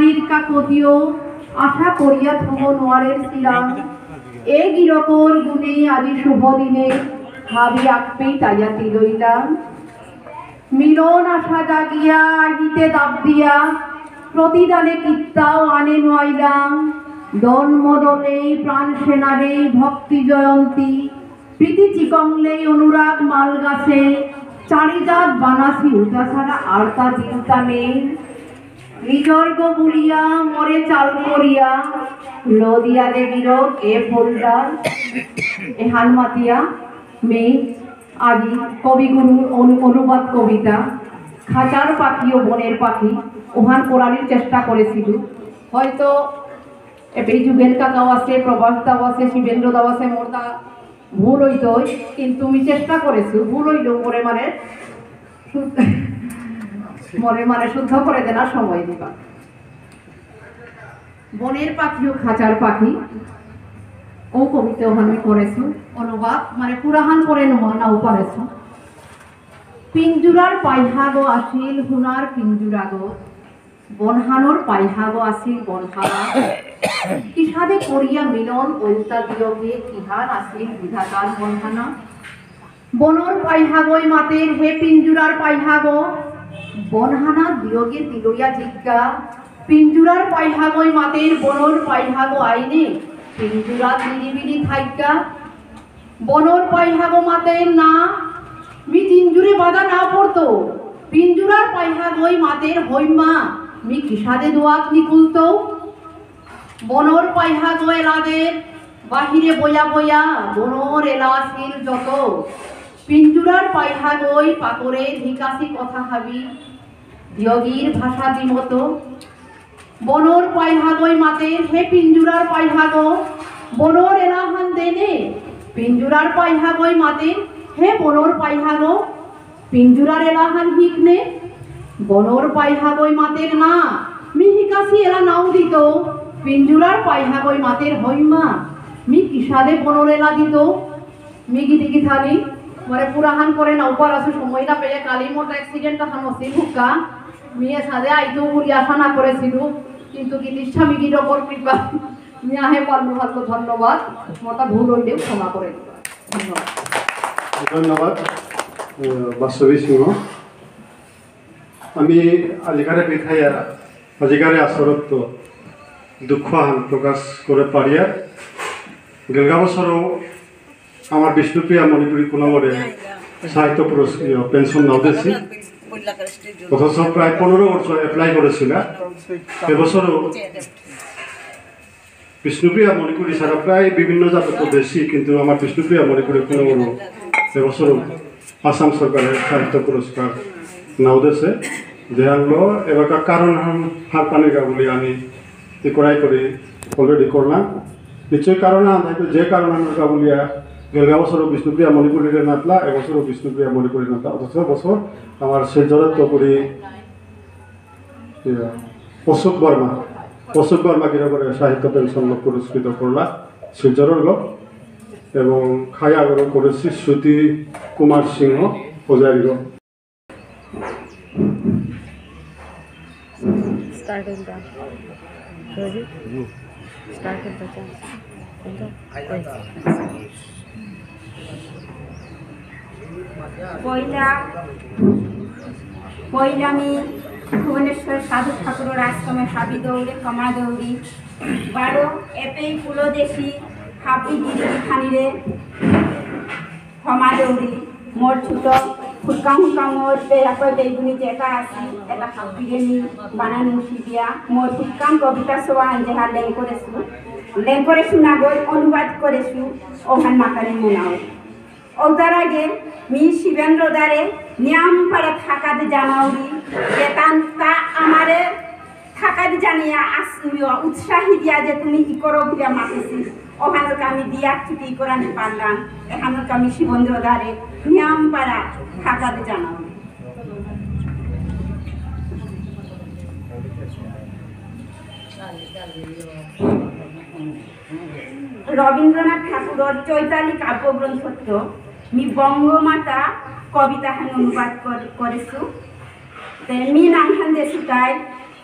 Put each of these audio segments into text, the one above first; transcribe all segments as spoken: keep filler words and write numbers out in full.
বীর কাকতিও আশা করিয়া থব নোয়ারের শিরাম। এ গিরকর গুণে আজি শুভ দিনে হাবি আকপেই তাইয়া তিলইলাম। মিলন আশা জাগিয়া আহিতে দাব দিয়া, প্রতিদানে কিত্তাও আনে নোয়াইলাম। দল মদলেই প্রাণ সেনারেই ভক্তি জয়ন্তী, প্রীতি চিকংলেই অনুরাগ মালগাছে, চারিজাত বানাসি উজাসারা আর্তা দিলতামে। নিজর্গ বুলিয়া মরে চাল করিয়া, লদিয়া দেবীর এ ফোল্ডার। এহান মাতিয়া মি আজি কবিগুরু অনু-, অনুবাদ কবিতা খাঁচার পাখি ও বনের পাখি ওহান করানির চেষ্টা করেছিল। হয়তো এপেই যুগেন কাকাও আছে, প্রভাস দাও আছে, শিবেন্দ্র দাও আছে, মোর তা ভুল হইতই, কিন্তু আমি চেষ্টা করেছি, ভুল হইলেও মরে মানে শুদ্ধ, মরে মানে শুদ্ধ করে দেনার সময় দিবা। বনের পাখি ও খাঁচার পাখি, ও কবিতা ওহান আমি করেছি অনুবাদ, মানে পুরাহান করে নেওয়া নাও পারেছি। পিঞ্জুরার পাইহাগো আসিল হুনার পিঞ্জুরাগো, বনহানর পাইহাগো আসিল বনহানা। কিসাদে করিয়া মিলন ঔতা দিয়গে কিহান আসিল বিধাতার বনহানা। বনর পাইহাগই মাতের হে পিঞ্জুরার পাইহাগো, বনহানা দিয়গে তিলইয়া জিজ্ঞা। পিঞ্জুরার পাইহাগই মাতের বনর পাইহাগো আইনে, পিঞ্জুরা নিরিবিলি থাইকা। বনর পাইহাগো মাতের না, মি জিঞ্জুরে বাধা না পড়তো। পিঞ্জুরার পাইহাগই মাতের হইমা, মি কিসাদে দুয়াত নিকুলতো। বনর পাইহাগো এলাদের, বাহিরে বয়া বয়া, বনর এলা আসিল যত। পিঞ্জুরার পাইহাগই পাকরে ধিকাসি কথা হাবি, দিয়গির ভাষা দিমতো। বনর পাইহাগই মাতের, হে পিঞ্জুরার পাইহাগো, বনর এলাহান দেনে। পিঞ্জুরার পাইহাগই মাতের, হে বনর পাইহাগো, পিঞ্জুরার এলাহান হিকনে। বনর পাইহাগই মাতের না, মি হিকাসি এলা নাও দিত। পিঞ্জুরার পাইহাগই মাতের হইমা, মি কিসাদে বনর এলা দিত। মি গিরি গিথানি, মানে পুরাহান করে না উপার আসু সময় না পেয়ে কালি মোটা অ্যাক্সিডেন্ট হান অসি ভুকা। মি এসাদে আইতো বুলি আশা না করেছিল, কিন্তু গিরিশা মি গিরকর কৃপা। মি আহে পারলু হারকো ধন্যবাদ। মোটা ভুল হইলেও ক্ষমা করে দিবা। ধন্যবাদ। ধন্যবাদ, আহ, বাসবী সিংহ। আমি আজিকারে পিঠাইয়া, আজিকারে আসরত্ত দুঃখ আহান প্রকাশ করে পারিয়া। গেলগা বছরও আমার বিষ্ণুপ্রিয়া মণিপুরী কুনামরে সাহিত্য পুরস্কার, ইয়ে, পেনশন নাও দেছি। অথচ প্রায় পনেরো বছর অ্যাপ্লাই করেছিল। এবছরও বিষ্ণুপ্রিয়া মণিপুরী ছাড়া প্রায় বিভিন্ন জাতর তো দেছি, কিন্তু আমার বিষ্ণুপ্রিয়া মণিপুরী কুনামরে এবছরও আসাম সরকারের সাহিত্য পুরস্কার নাও দেছে। যে আনলো এবার কারণ হান হার পানিকা বলে আমি তে করাই করে already করলাম। নিশ্চয়ই কারণ আন থাকবে, যে কারণ আন কা বলিয়া গেলগা বছরও বিষ্ণুপ্রিয়া মণিপুরীরে নাতলা, এবছরও বিষ্ণুপ্রিয়া মণিপুরী নাতলা। অথচ বছর আমার শিলচরত্ত করি, ইয়া, অশোক বর্মা, অশোক বর্মা গিরকরে সাহিত্য পেনশন লোক পুরস্কৃত করলা শিলচরর লোক। এবং খায়া গরম করেছি শ্রুতি কুমার সিংহ পূজারী লোক। Start and done. Ready? Start and done. পয়লা, পয়লা মি ভুবনেশ্বর সাধু ঠাকুরর আশ্রমে হাবি দৌড়ে ক্ষমা দৌড়ি, বারো এপেই পুলদেশি হাবি গিরি গিথানিরে ক্ষমা দৌড়ি, মোর ছোট ফুটকাং ফুটকাং মোর বেয়াকই বেগুনি যেটা আছি, এটা হাবিরে মি বানানি শিখিয়া, মোর ফুটকাং কবিতা সোয়া আনজেহা লেং করেছু, লেং করেছু না গই, অনুবাদ করেছু, ওহান মাতানি মনাও। ওটার আগে মি শিবেন্দ্র দারে নিয়াম পারা থাকাত জানাউরি, যে তান তা আমারে থাকাত জানিয়া আস-, উৎসাহী দিয়া যে তুমি ই করো বুলিয়া মাতেছি, ওহানোর আমি দিয়া ছুটি করানি পারলাম, এহানোর আমি শিবেন্দ্র দারে নিয়াম পারা থাকাত জানাউরি। রবীন্দ্রনাথ ঠাকুরর চৈতালি কাব্যগ্রন্থত্ত মি বঙ্গমাতা কবিতাহান অনুবাদ কর-, করেছু। তে মি নাঙহান দেসু তাই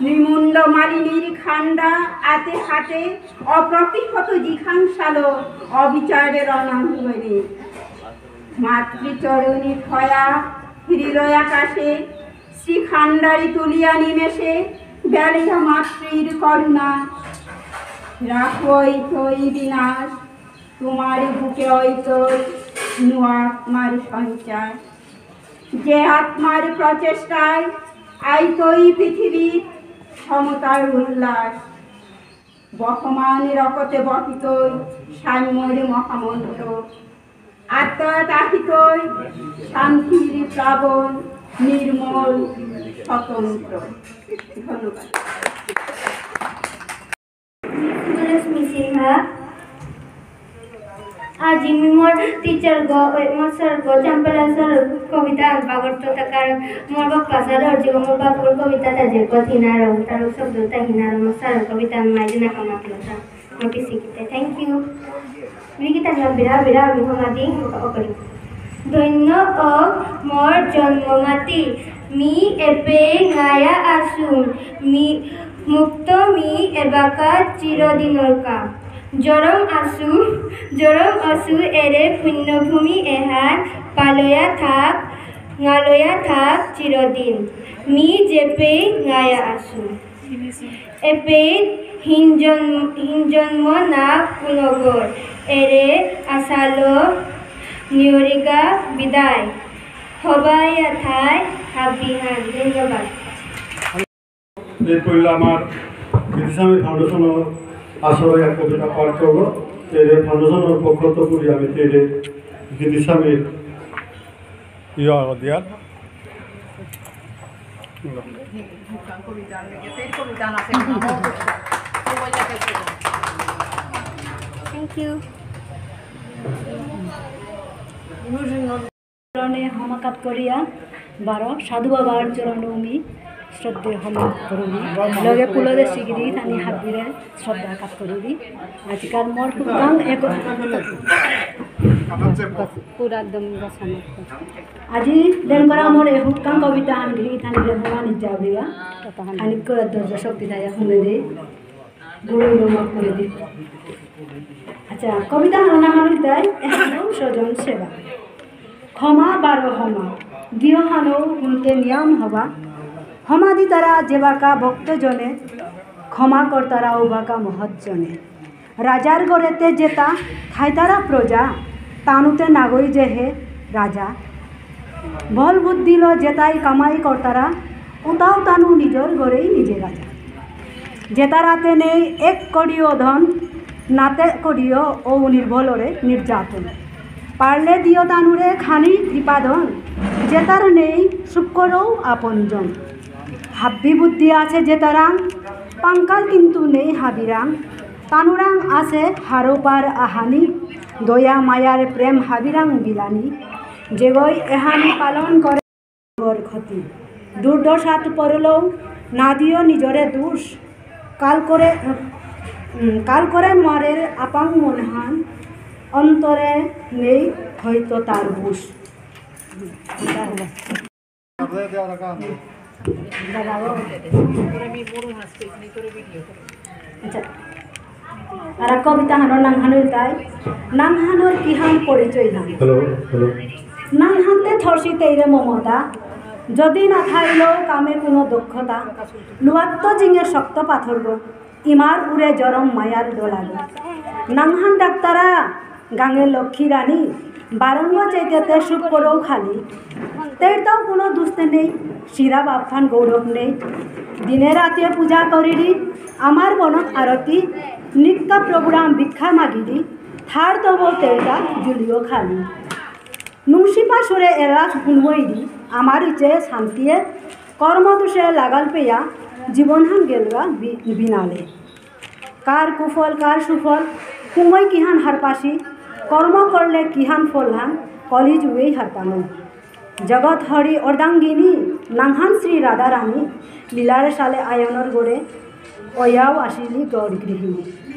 নৃমুণ্ড মালিনীর খান্ডা আতে হাতে অপ্রতিহত জিঘাংসালো অবিচারে রণাঙ্গনে। মাতৃচরণী থয়া হৃদয়াকাশে শ্রীখান্ডারি তুলিয়া নিমেষে বেলিয়া মাতৃর করুণা। রাখো ইতই বিনাশ, তোমার বুকে অইতই নুয়া আত্মার সঞ্চার। যে আত্মার প্রচেষ্টায় আইতই পৃথিবীর সমতার উল্লাস। বহমান রকতে বহিতই সাম্যর মহামন্ত্র। আত্মা তাহিতই শান্তির প্লাবন নির্মল স্বতন্ত্র। ধন্যবাদ। সুরেশ মিসিংহা। আজি মি মোর টিচার গো, ওই মোর স্যার গো, চাম্পালা স্যার কবিতা আলপা করতো, তার কারণ মোর বাপ্পা স্যার, ওর যে মোর বাপুর কবিতা তা যে কথা হিনারো, তার শব্দ তা হিনারো, মোর স্যার কবিতা মাই দিনা কামাতলো তা। মোর পিসি কিতে, thank you। মি কিতা নাম বিরা, বিরা, আমি হমাদি, মোকা অকরি। ধন্য অক মোর জন্ম মাটি, মি এপে ঙায়া আসুন, মি মুক্ত মি এবাকা চিরদিনরকা। জরম আসু, জরম আসু এরে পুণ্যভূমি এহান, পালয়া থাক, ঙালয়া থাক চিরদিন। মি যেপে ঙায়া আসু। এপে হিনজন-, হিনজন্ম না পুনগর। এরে আসালো নিয়রিকা বিদায়। হবাই আথাই হাবিহান। ধন্যবাদ। এই পইলা আমার গীতিস্বামী ফাউন্ডেশনর আসরে এক কবিতা পাঠ করব। এই ফাউন্ডেশনর পক্ষ থেকে আমি এই গীতিস্বামী ইয়া দিয়ার। Thank you. চরণে হমাকাত করিয়া বারো সাধু বাবার চরণে উমি শ্রদ্ধে হমাকাত করুরি। লগে পুলদে শিগিরি থানি হাবিরে শ্রদ্ধা কাত করুরি। আজিকার মোর হুকাং এক পুরা একদম গছানো। আজি দেন করা মোর এ হুকাং কবিতা আনগিরি থানি রে ভবানী যাবিয়া। খানিক করে ধৈর্য শক্তি দায়া হুনে দে। গুরু নমঃ করে দে। আচ্ছা, কবিতা হানা হারুল দায়, এহানো স্বজন সেবা। ক্ষমা বারো হমা, দিয়হানো হুনতে নিয়াম হবা। হমা দিতারা যেবাকা ভক্তজনে, ক্ষমা করতারা উবাকা মহৎজনে। রাজার ঘরেতে যেতা থাইতারা প্রজা, তানুতে নাগই যে হে রাজা। ভল বুদ্ধিলো যেতাই কামাই করতারা, উতাও তানু নিজর ঘরেই নিজে রাজা। যেতারাতে নেই এক কড়িও ধন, নাতে করিও ও নির্ভলরে নির্যাতন। পারলে দিও তানুরে খানি কৃপাধন, যেতার নেই সুখ করো আপনজন। হাব্বি বুদ্ধি আছে যেতারাং, পাঙ্কাল কিন্তু নেই হাবিরাং। তানুরাং আছে হারোপার আহানি, দয়া মায়ার প্রেম হাবিরাং বিলানি। যেগই এহানি পালন করে ঘর ক্ষতি। দুর্দশাত পড়লেও না দিও নিজরে দোষ। কাল করে, উম, কাল করে নোয়ারের আপাং মনহান, অন্তরে নেই হয়তো তার হুঁশ। আচ্ছা। আর কবিতা হানর নাঙহান ইলতাই, নাঙহানর কিহান পরিচয় হান। Hello, hello. নাঙহানতে থরসি তেইরে মমতা, যদি না থাইলেও কামে কোনো দক্ষতা, লুয়াত্ত জিঙে শক্ত পাথর গো, ইমার উড়ে জরম মায়ার ডোলাগো। নাঙহান ডাক্তারা গাঙে লক্ষ্মী রানী, বারঙ্গ চেইতেতে সুখ করৌ খালি। তেরতাও কোনো দুস্তে নেই, শিরা বাপহান গৌরব নেই। দিনে রাতে পূজা করিরি, আমার বনত আরতি। নিক্কা প্রভুরাম ভিক্ষা মাগিরি, থার তব তেরতা জুলিও খালি। নুংসিপা সুরে এরা হুনবইরি, আমার ইচে শান্তিয়ে। কর্মদোষে লাগাল পেয়া, জীবনহান গেলগা বি-, বিনালে। কার কুফল, কার সুফল, কুমই কিহান হারপাসি, কর্ম করলে কিহান ফলহান, কলি যুগেই হারপানো। জগৎ হরি অর্ধাঙ্গিনী, নাঙহান শ্রী রাধারানী, লীলার সালে আয়নর গড়ে, অয়াও আসিলি গৌর গৃহিণী।